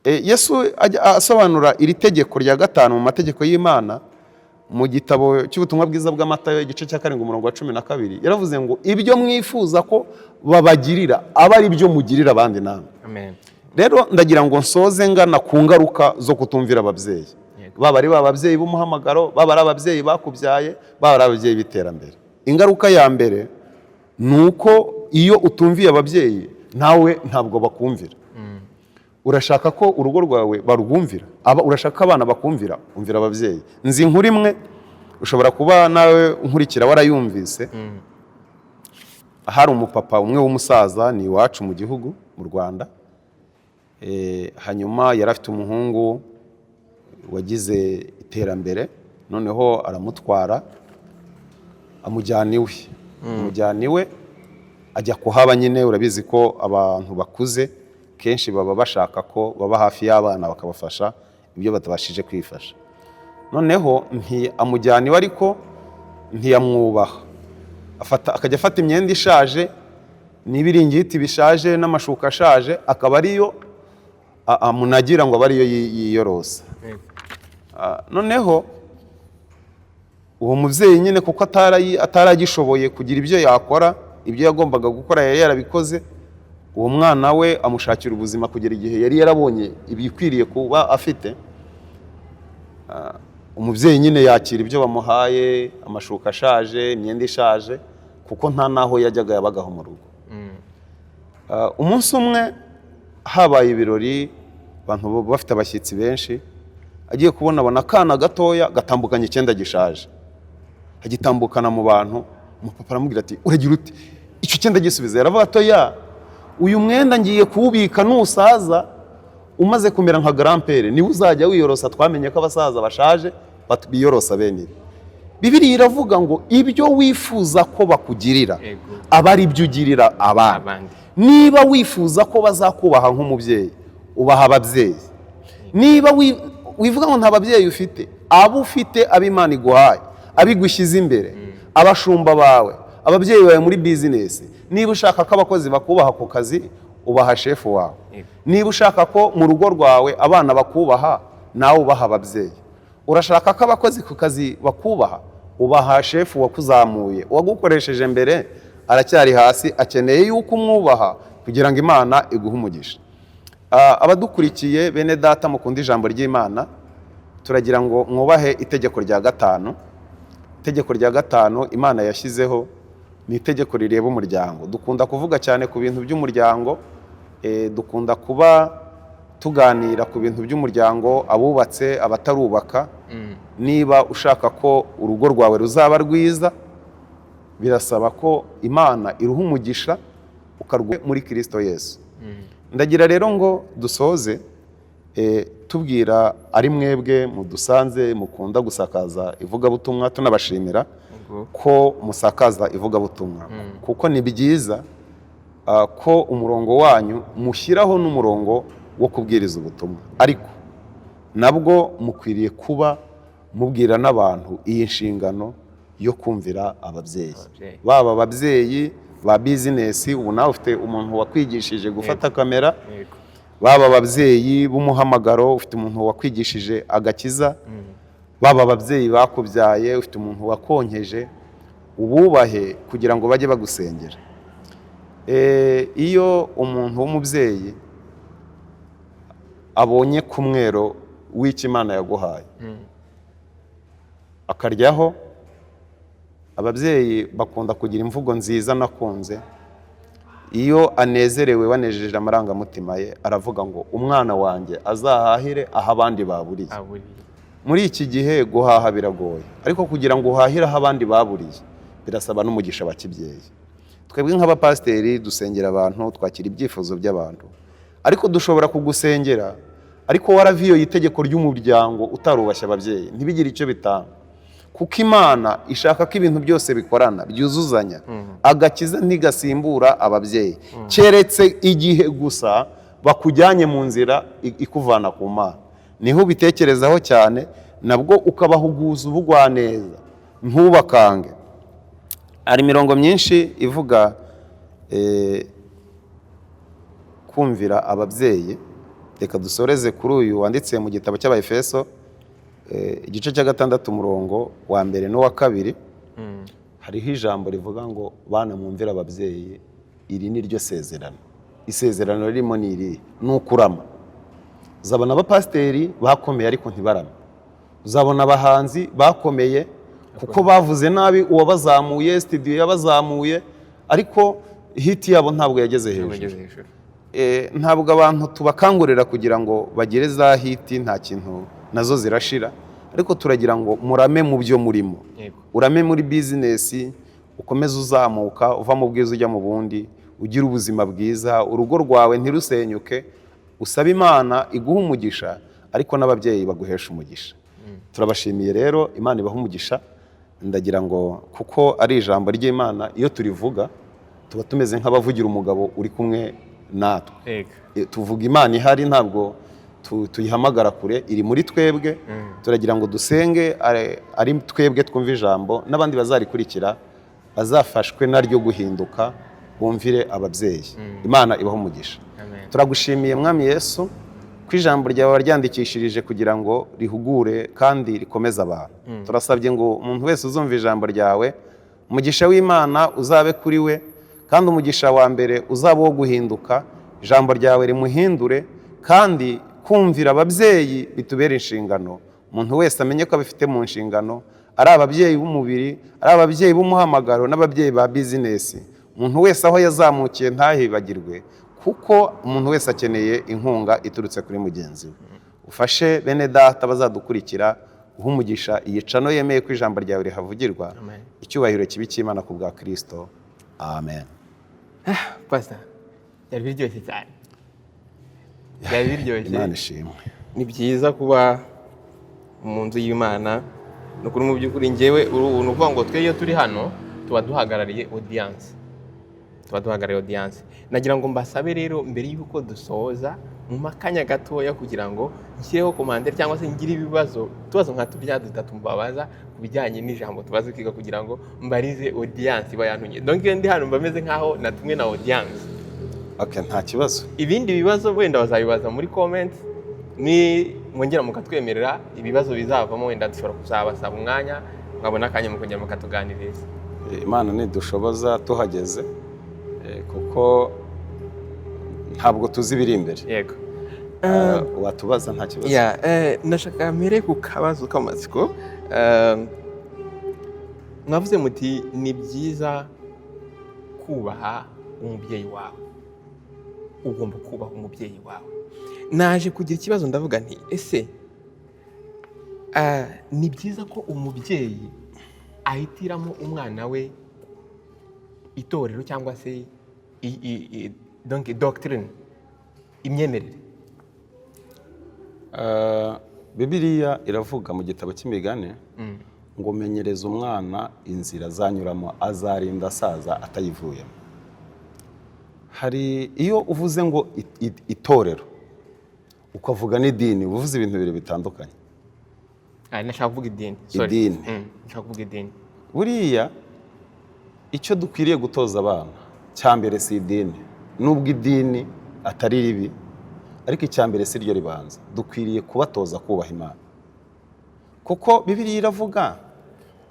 Yesu ajya asobanura iri tegeko rya gatanu mu mategeko y'Imana, mu gitabo cy'Ubutumwa Bwiza bw'Amatayo, igice cya 7, umurongo wa 12, yaravuze ngo: "Ibyo mwifuza ko babagirira, aba ari byo mugirira abandi namwe." Amen. Rero ndagira ngo nsoze ngana ku ngaruka zo kutumvira ababyeyi, baba ari ba babyeyi b'umuhamagaro, baba ari ababyeyi bakubyaye, baba ari ababyeyi b'iterambere. Ingaruka ya mbere ni uko iyo utumviye ababyeyi, nawe ntabwo bakumvira. Urashaka ko urugo rwawe barwumvira, urashaka ko abana bakumvira, umvira ababyeyi. Nzi inkuru imwe, ushobora kuba nawe nkurikira warayumvise. Hari umupapa umwe w'umusaza, ni iwacu mu gihugu, mu Rwanda. Hanyuma yari afite umuhungu wagize iterambere, noneho aramutwara amujyana iwe, amujyana iwe ajya kuhaba. Nyine urabizi ko abantu bakuze kenshi baba bashaka ko baba hafi y'abana, bakabafasha ibyo batabashije kwifasha. Noneho amujyana iwe, ariko ntiyamwubaha. Afata, akajya afata imyenda ishaje n'ibiringiti bishaje n'amashuka ashaje, akaba ariyo amunagira ngo abe ariyo yiyorosa. Noneho uwo mubyeyi nyine, kuko ataragishoboye kugira ibyo yakora, ibyo yagombaga gukora yari yarabikoze, uwo mwana we amushakira ubuzima kugera igihe yari yarabonye ibikwiriye kuba afite. Umubyeyi nyine yakira ibyo bamuhaye, amashuka ashaje, imyenda ishaje, kuko nta n'aho yajyaga, yabagaho mu rugo. Umunsi umwe habaye ibirori, abantu bafite abashyitsi benshi. Agiye kubona, abona akana gatoya gatambukanye icyenda gishaje, agitambukana mu bantu. Umupapa aramubwira ati: "Uragira ute? Icyo cyenda gisubiza." Yaravuga ati: "Oya, uyu mwenda ngiye kuwubika, nusaza umaze kumera nka grand-père niwe uzajya wiyorosa. Twamenye ko abasaza bashaje biyorosa bene ibi." Bibiliya iravuga ngo ibyo wifuza ko bakugirira, aba ari byo ugirira abandi. Abandi. Niba wifuza ko bazakubaha nk'umubyeyi, ubaha ababyeyi. Niba wivuga ngo nta babyeyi ufite, abo ufite, abo Imana iguhaye, abigushyize imbere, abashumba bawe, ababyeyi bawe muri bizinesi. Niba ushaka ko abakozi bakubaha ku kazi, ubaha shefu wawe. Niba ushaka ko mu rugo rwawe abana bakubaha, nawe ubaha ababyeyi. Urashaka ko abakozi ku kazi bakubaha, ubaha shefu wakuzamuye. Uwagukoresheje mbere aracyari hasi, akeneye yuko umwubaha kugira ngo Imana iguhe umugisha. Abadukurikiye, bene data mukunda ijambo ry'Imana, turagira ngo mwubahe itegeko rya gatanu. Itegeko rya gatanu Imana yashyizeho ni itegeko rireba umuryango. Dukunda kuvuga cyane ku bintu by'umuryango, dukunda kuba tuganira ku bintu by'umuryango, abubatse, abatarubaka. Niba ushaka ko urugo rwawe ruzaba rwiza, birasaba ko Imana iruha umugisha ukarwo muri Kirisito Yesu. Ndagira rero ngo dusoze tubwira ari mwebwe mudusanze mukunda gusakaza ivugabutumwa, tunabashimira ko musakaza ivugabutumwa, kuko ni byiza ko umurongo wanyu mushyiraho n'umurongo wo kubwiriza ubutumwa, ariko nabwo mukwiriye kuba mubwira n'abantu iyi nshingano yo kumvira ababyeyi, Ababyeyi. baba ababyeyi ba bizinesi. Ubu nawe ufite umuntu wakwigishije gufata kamera. Baba ababyeyi b'umuhamagaro, ufite umuntu wakwigishije agakiza. Baba ababyeyi bakubyaye, ufite umuntu wakonkeje. Ububahe kugira ngo bajye bagusengera. Iyo umuntu w'umubyeyi abonye ku mwero w'icyo Imana yaguhaye, akaryaho. Ababyeyi bakunda kugira imvugo nziza nakunze. Iyo anezerewe, wanejeje amarangamutima ye, aravuga ngo: "Umwana wanjye azahahire aho abandi baburiye." Aburiye. Muri iki gihe guhaha biragoye, ariko kugira ngo uhahire aho abandi baburiye birasaba n'umugisha wa kibyeyi. Twebwe nk'abapasiteri dusengera abantu, twakira ibyifuzo by'abantu, ariko dushobora kugusengera ariko waraviyoye itegeko ry'umuryango, utarubashye ababyeyi, ntibigire icyo bitanga, kuko Imana ishaka ko ibintu byose bikorana, byuzuzanya. Agakiza ntigasimbura ababyeyi, keretse igihe gusa bakujyanye mu nzira ikuvana ku Mana, niho ubitekerezaho cyane, nabwo ukabahuguza ubugwaneza, ntubakange. Hari imirongo myinshi ivuga kumvira ababyeyi. Reka dusoreze kuri uyu wanditse mu gitabo cy'Abaefeso, igice cya 6, umurongo wa 1 n'uwa 2. Hariho ijambo rivuga ngo: "Bana, mwumvire ababyeyi, iri ni ryo sezerano." Isezerano ririmo ni irihe? Ni ukurama. Uzabona abapasiteri bakomeye ariko ntibarame, uzabona abahanzi bakomeye kuko bavuze nabi uwabazamuye, studio yabazamuye, ariko hit yabo ntabwo yageze hejuru. Bageze hejuru. Ntabwo abantu tubakangurira kugira ngo bagere za hit, nta kintu, nazo zirashira, ariko turagira ngo murame mu byo murimo. Urame muri business, ukomeze uzamuka, uva mu bwiza ujya mu bundi, ugira ubuzima bwiza, urugo rwawe ntirusenyuke, usabe Imana iguhe umugisha, ariko n'ababyeyi baguhesha umugisha. Turabashimiye rero, Imana ibahe umugisha. Ndagira ngo, kuko ari ijambo ry'Imana, iyo turivuga tuba tumeze nk'abavugira umugabo uri kumwe natwe. Tuvuga Imana ihari, ntabwo tuyihamagara kure, iri muri twebwe. Turagira ngo dusenge ari twebwe twumva ijambo, n'abandi bazarikurikira bazafashwe naryo guhinduka, bumvire ababyeyi. Imana ibahe umugisha. Amen. Turagushimiye, Mwami Yesu, ko ijambo ryawe waryandikishirije kugira ngo rihugure kandi rikomeze abantu. Turasabye ngo umuntu wese uzumva ijambo ryawe, umugisha w'Imana uzabe kuri we, kandi umugisha wa mbere uzaba uwo guhinduka, ijambo ryawe rimuhindure, kandi kumvira ababyeyi bitubere inshingano. Umuntu wese amenye ko abifite mu nshingano, ari ababyeyi b'umubiri, ari ababyeyi b'umuhamagaro n'ababyeyi ba business. Umuntu wese aho yazamukiye ntahibagirwe, kuko umuntu wese akeneye inkunga iturutse kuri mugenzi we. Ufashe bene data bazadukurikira, uhe umugisha iyi channel yemeye ko ijambo ryawe rihavugirwa. Amen. Icyubahiro kibe cy'Imana ku bwa Kirisito, amen. Pastor, byari biryoshye cyane, byari biryoshye. Imana ishimwe. Ni byiza kuba mu nzu y'Imana. Ni ukuri, mu by'ukuri ngewe ni ukuvuga ngo twe iyo turi hano tuba duhagarariye audience, tuba duhagarariye audience. Nagira ngo mbasabe rero, mbere y'uko dusoza, mu makanya gatoya kugira ngo nshyireho commentaire cyangwa se ngire ibibazo, utubazo nka turya dutatu mbabaza ku bijyanye n'ijambo tubaze kwiga, kugira ngo mbarize audience iba yantumye. Donc iyo ndi hano mba meze nkaho natumwe na audience. Okay, nta kibazo. Ibindi bibazo wenda bazabibaza muri comment. Ni mwongera mukatwemerera, ibibazo bizavamo wenda dushobora kuzabasaba umwanya, mwabona akanya mukongera mukatuganiriza. Imana nidushoboza tuhageze, kuko ntabwo tuzi ibiri imbere. Watubaza, nta kibazo. Ya, nashaka mpere ku kabazo k'amatsiko. Mwavuze muti ni byiza kubaha umubyeyi wawe, ugomba kubaha umubyeyi wawe. Naje kugira ikibazo, ndavuga nti: "Ese ni byiza ko umubyeyi ahitiramo umwana we itorero cyangwa se donc doctrine, imyemerere?" Bibiliya iravuga mu gitabo cy'Imigani ngo: "Menyereza umwana inzira azanyuramo, azarinda asaza atayivuyemo." Hari iyo uvuze ngo itorero, ukavuga n'idini, uba uvuze ibintu bibiri bitandukanye. Ah, nashaka kuvuga idini. Sorry. Idini. Nashaka kuvuga idini. Buriya icyo dukwiriye gutoza abana cya mbere si idini, nubwo idini atari ribi, ariko icya mbere si ryo ribanza. Dukwiriye kubatoza kubaha Imana, kuko Bibiliya iravuga.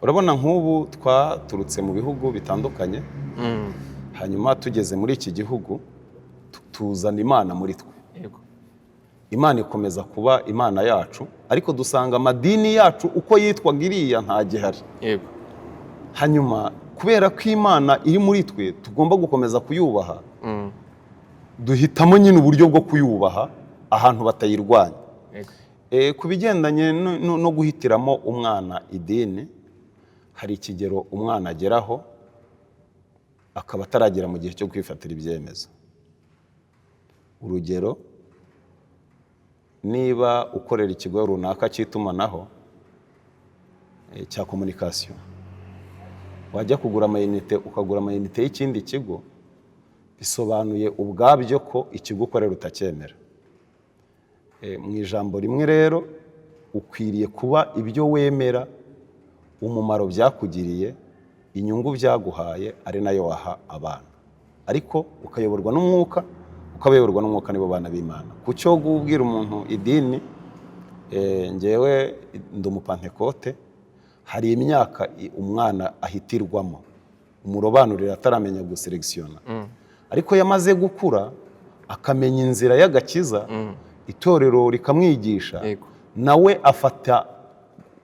Urabona nk'ubu twaturutse mu bihugu bitandukanye, hanyuma tugeze muri iki gihugu tuzana Imana muri twe. Imana ikomeza kuba Imana yacu, ariko dusanga amadini yacu uko yitwaga iriya ntagihari. Hanyuma kubera ko Imana iri muri twe, tugomba gukomeza kuyubaha. Duhitamo nyine uburyo bwo kuyubaha ahantu batayirwanya. Ku bigendanye no guhitiramo umwana idini, hari ikigero umwana ageraho akaba ataragera mu gihe cyo kwifatira ibyemezo. Urugero, niba ukorera ikigo runaka cy'itumanaho, cya communication, wajya kugura amayinite ukagura amayinite y'ikindi kigo, bisobanuye ubwabyo ko ikigo ukorera utacyemera. Mu ijambo rimwe rero, ukwiriye kuba ibyo wemera, umumaro byakugiriye, inyungu byaguhaye, ari nayo waha abana, ariko ukayoborwa n'umwuka. Ukabayoborwa n'umwuka nibo bana b'Imana. Ku cyo kubwira umuntu idini, njyewe ndi Umupantekote. Hari imyaka umwana ahitirwamo, umurobanurira ataramenya guselectionna, ariko yamaze gukura akamenya inzira y'agakiza, itorero rikamwigisha, nawe afata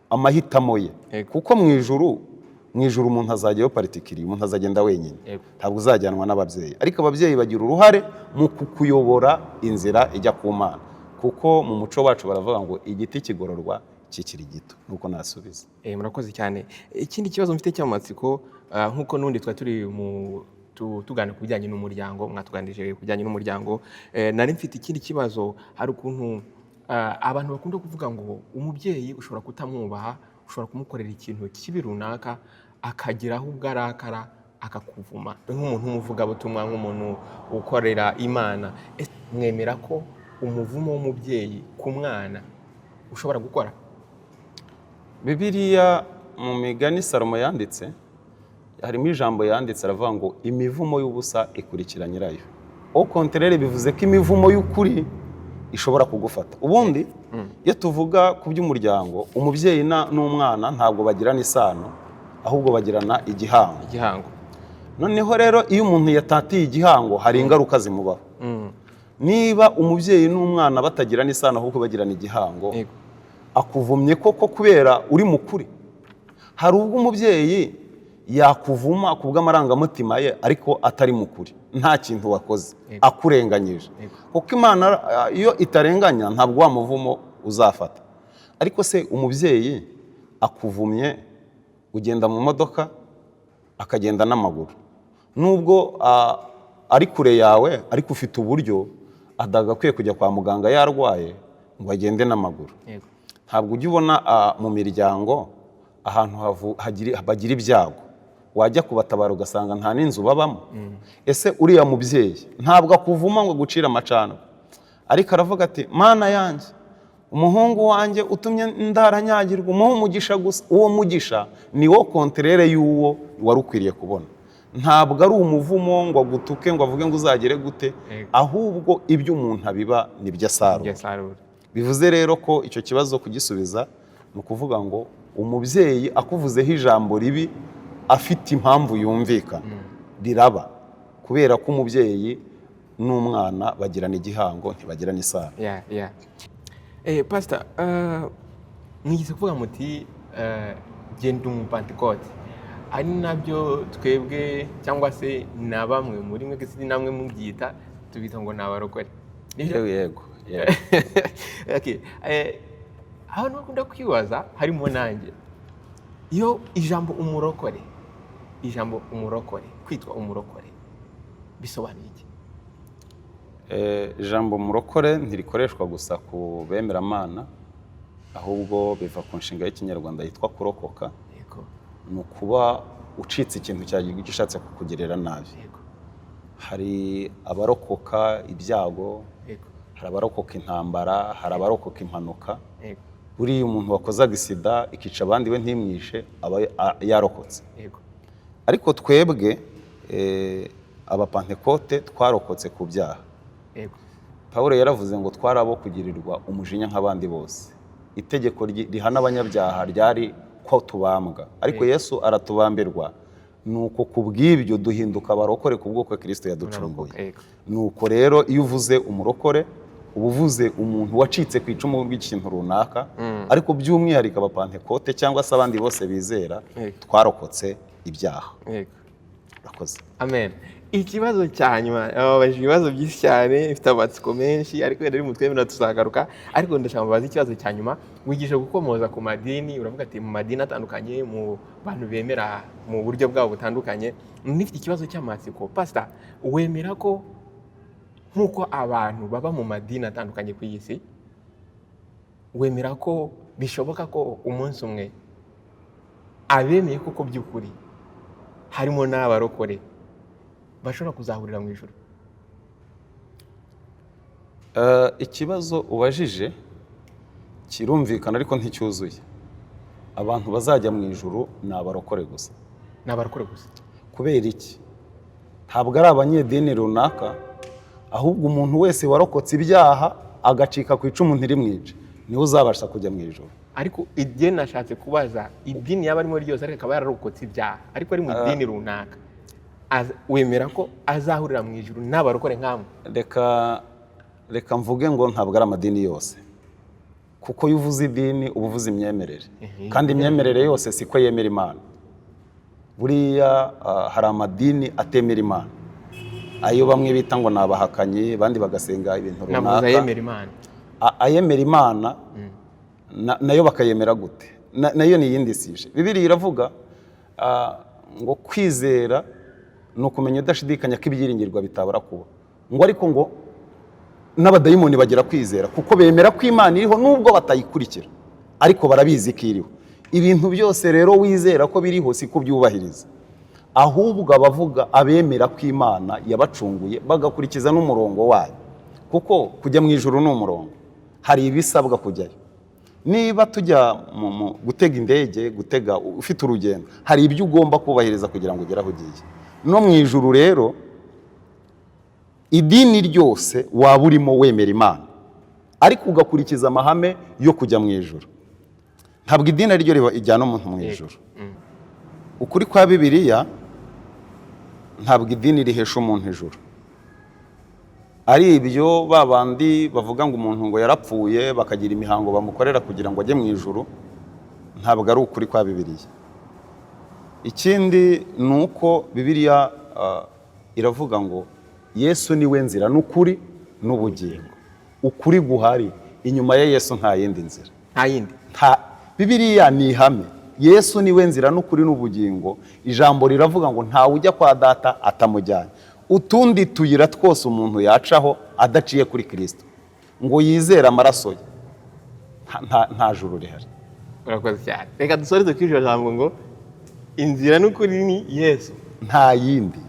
amahitamo ye. Kuko mu ijuru umuntu azajyayo particulier, umuntu azagenda wenyine. Ntabwo uzajyanwa n'ababyeyi, ariko ababyeyi bagira uruhare mu kukuyobora inzira ijya ku Mana, kuko mu muco wacu baravuga ngo igiti kigororwa kikiri gito. Nuko nasubiza. Murakoze cyane. Ikindi kibazo mfite cy'amatsiko, nk'uko n'ubundi twari turi mu tuganira ku bijyanye n'umuryango, mwatuganirije ku bijyanye n'umuryango, nari mfite ikindi kibazo. Hari ukuntu abantu bakunda kuvuga ngo umubyeyi ushobora kutamwubaha, ushobora kumukorera ikintu kibi runaka, akageraho ubwo arakara akakuvuma. Nk'umuntu w'umuvugabutumwa, nk'umuntu ukorera Imana, ese mwemera ko umuvumo w'umubyeyi ku mwana ushobora gukora? Bibiliya mu Migani Salomo yanditse, harimo ijambo yanditse, aravuga ngo imivumo y'ubusa ikurikira nyirayo. Au contraire, bivuze ko imivumo y'ukuri ishobora kugufata. Ubundi iyo tuvuga ku by'umuryango, umubyeyi n'umwana ntabwo bagirana isano, ahubwo bagirana igihango. Igihango. Noneho rero iyo umuntu yatatiye igihango, hari ingaruka zimubaho. Niba umubyeyi n'umwana batagirana isano ahubwo bagirana igihango, akuvumye koko kubera uri mukuri, hari ubwo umubyeyi yakuvuma ku bw'amarangamutima ye, ariko atari mukuri, nta kintu wakoze, akurenganyije. Kuko Imana iyo itarenganya, ntabwo wa muvumo uzafata. Ariko se umubyeyi akuvumye, ugenda mu modoka akagenda n'amaguru, nubwo ari kure yawe, ariko ufite uburyo adagakwiye kujya kwa muganga yarwaye ngo agende n'amaguru. Ntabwo ujya ubona mu miryango ahantu bagira ibyago, wajya kubatabara ugasanga nta n'inzu babamo? Ese uriya mubyeyi ntabwo akuvuma ngo agucire amacandwe, ariko aravuga ati: "Mana yanjye, umuhungu wanjye utumye ndaranyagirwa, umuhe umugisha gusa." Uwo mugisha ni wo contraire y'uwo wari ukwiriye kubona. Ntabwo ari umuvumo ngo agutuke, ngo avuge ngo uzagere gute, ahubwo ibyo umuntu abiba nibyo asarura. Ibyo asarura. Bivuze rero ko icyo kibazo kugisubiza ni ukuvuga ngo umubyeyi akuvuzeho ijambo ribi afite impamvu yumvikana, riraba, kubera ko umubyeyi n'umwana bagirana igihango, ntibagirana isano. Yeah. Pastor, mwigeze kuvuga muti genda Umupantekote, ari nabyo twebwe cyangwa se na bamwe muri mwe, si namwe mubyita, tubita ngo ni abarokore. Nibyo? Yego. Okay. Abantu bakunda kwibaza, harimo nanjye, iyo ijambo umurokore, ijambo umurokore, kwitwa umurokore bisobanuye iki? Ijambo murokore ntirikoreshwa gusa ku bemeramana, ahubwo biva ku nshinga y'Ikinyarwanda yitwa kurokoka. Ni ukuba ucitse ikintu cyagiye gishatse kukugirira nabi. Hari abarokoka ibyago, hari abarokoka intambara, hari abarokoka impanuka. Buriya umuntu wakozaga isida ikica abandi, we ntimwishe, aba yarokotse. Ariko twebwe Abapantekote twarokotse ku byaha. Pawulo yaravuze ngo twari abo kugirirwa umujinya nk'abandi bose. Itegeko rihana abanyabyaha ryari ko tubambwa, ariko Yesu aratubambirwa, nuko ku bw'ibyo duhinduka abarokore ku bw'uko Kirisito yaducunguye. Nuko rero iyo uvuze umurokore Uba uvuze umuntu wacitse ku icumu rw'ikintu runaka, ariko by'umwihariko Abapantekote cyangwa se abandi bose bizera, twarokotse ibyaha. Urakoze. Amen. Ikibazo cya nyuma, babajije ibibazo byinshi cyane, mfite amatsiko menshi, ariko wenda ari mutwemera tuzagaruka. Ariko ndashaka mubaza ikibazo cya nyuma. Wigisha gukomoza ku madini, uravuga ati mu madini atandukanye, mu bantu bemera mu buryo bwabo butandukanye. Nifite ikibazo cy'amatsiko, pastor, wemera ko nk'uko abantu baba mu madini atandukanye ku iyi si, wemera ko bishoboka ko umunsi umwe abemeye koko by'ukuri, harimo n'abarokore, bashobora kuzahurira mu ijuru? Ikibazo ubajije kirumvikana ariko nticyuzuye. Abantu bazajya mu ijuru ni abarokore gusa. Ni abarokore gusa. Kubera iki? Ntabwo ari abanyedini runaka, ahubwo umuntu wese warokotse ibyaha, agacika ku icumu ntirimwice, niwe uzabasha kujya mu ijuru. Ariko idini nashatse kubaza, idini yaba arimo ryose ariko akaba yararokotse ibyaha, ariko ari mu idini runaka, wemera ko azahurira mu ijuru n'abarokore nkamwe? Reka mvuge ngo ntabwo ari amadini yose, kuko iyo uvuze idini uba uvuze imyemerere, kandi imyemerere yose siko yemera Imana. Buriya hari amadini atemera Imana, ayo bamwe bita ngo ni abahakanyi, abandi bagasenga ibintu Navuze runaka. ayemera Imana. Ayemera Imana nayo bakayemera gute? Nayo ni iyindi sujet. Bibiliya iravuga ngo kwizera ni ukumenya udashidikanya ko ibyiringirwa bitabura kuba, ngo ariko ngo n'abadayimoni bagira kwizera, kuko bemera ko Imana iriho nubwo batayikurikira, ariko barabizi ko iriho. Ibintu byose rero wizera ko biriho si kubyubahiriza, ahubwo abavuga abemera ko Imana yabacunguye, bagakurikiza n'umurongo wayo, kuko kujya mu ijuru ni umurongo, hari ibisabwa kujyayo. Niba tujya mu gutega indege, gutega ufite urugendo, hari ibyo ugomba kubahiriza kugira ngo ugere aho ugiye. No mu ijuru rero, idini ryose waba urimo wemera Imana ariko ugakurikiza amahame yo kujya mu ijuru, ntabwo idini ari ryo rijyana umuntu mu ijuru. Ukuri kwa Bibiliya, ntabwo idini rihesha umuntu ijuru. Ari ibyo ba bandi bavuga ngo umuntu ngo yarapfuye, bakagira imihango bamukorera kugira ngo ajye mu ijuru, ntabwo ari ukuri kwa Bibiliya. Ikindi ni uko Bibiliya iravuga ngo Yesu ni we nzira n'ukuri n'ubugingo. Ukuri guhari inyuma ya Yesu, nta yindi nzira. Nta yindi. Nta. Bibiliya ni ihame: Yesu ni we nzira n'ukuri n'ubugingo. Ijambo riravuga ngo ntawe ujya kwa Data atamujyanye. Utundi tuyira twose umuntu yacaho adaciye kuri Kirisito ngo yizere amaraso ye, nta juru rihari. Urakoze cyane. Reka dusoreze kuri iryo jambo ngo inzira n'ukuri ni Yesu. Nta yindi.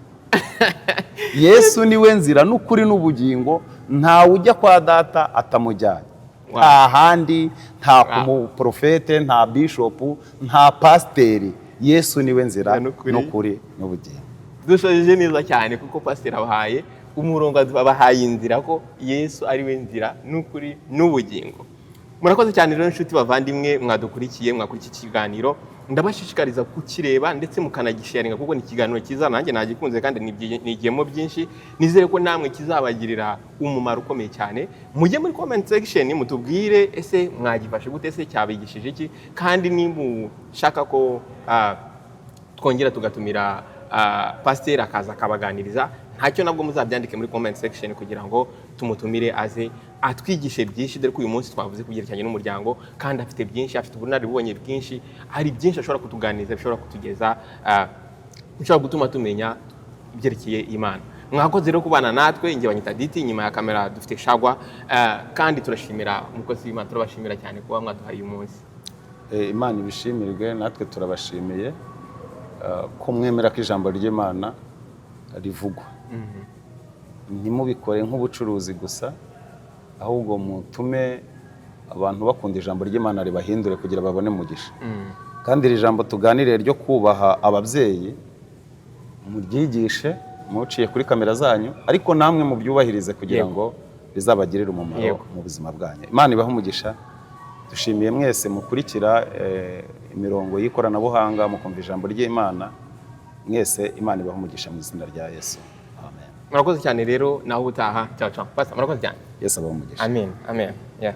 Yesu ni we nzira n'ukuri n'ubugingo, ntawe ujya kwa Data atamujyanye. Nta handi, nta kumuprofete, nta bishopu, nta pasiteri. Yesu ni we nzira n'ukuri. N'ukuri n'ubugingo. Dushojeje neza cyane, kuko pasiteri abahaye umurongo, abahaye inzira, ko Yesu ari we nzira n'ukuri n'ubugingo. Murakoze cyane rero, inshuti bavandimwe mwadukurikiye, mwakurikiye iki kiganiro. Ndabashishikariza kukireba ndetse mukanagisharinga, kuko ni ikiganiro cyiza, nanjye nagikunze kandi nigiyemo byinshi. Nizere ko namwe kizabagirira umumaro ukomeye cyane. Mujye muri comment section mutubwire: ese mwagifashe gute? Ese cyabigishije iki? Kandi nimba ushaka ko twongera tugatumira pasiteri akaza akabaganiriza, ntacyo, nabwo muzabyandike muri comment section kugira ngo tumutumire aze atwigishe byinshi, dore ko uyu munsi twavuze ku byerekeranye n'umuryango, kandi afite byinshi, afite ubunararibonye bwinshi, hari byinshi ashobora kutuganiriza bishobora kutugeza bishobora gutuma tumenya ibyerekeye Imana. Mwakoze rero kubana natwe. Njye banyita Diti, inyuma ya kamera dufite Shagwa, kandi turashimira umukozi w'Imana, turabashimira cyane kuba mwaduhaye uyu munsi. Imana ibishimirwe, natwe turabashimiye ko mwemera ko ijambo ry'Imana rivugwa. Ntimubikore nk'ubucuruzi gusa, ahubwo mutume abantu bakunda ijambo ry'Imana, ribahindure kugira babone umugisha. Kandi iri jambo tuganiriye ryo kubaha ababyeyi, muryigishe muciye kuri kamera zanyu, ariko namwe mubyubahirize kugira ngo bizabagirire umumaro mu buzima bwanyu. Imana ibahe umugisha. Dushimiye mwese mukurikira imirongo y'ikoranabuhanga, mukumva ijambo ry'Imana. Mwese Imana ibahe umugisha mu izina rya Yesu, amen. Murakoze cyane rero, naho ubutaha. Ciao ciao. Pastor, murakoze cyane. Yesu abahe umugisha. Amen, amen, yeah.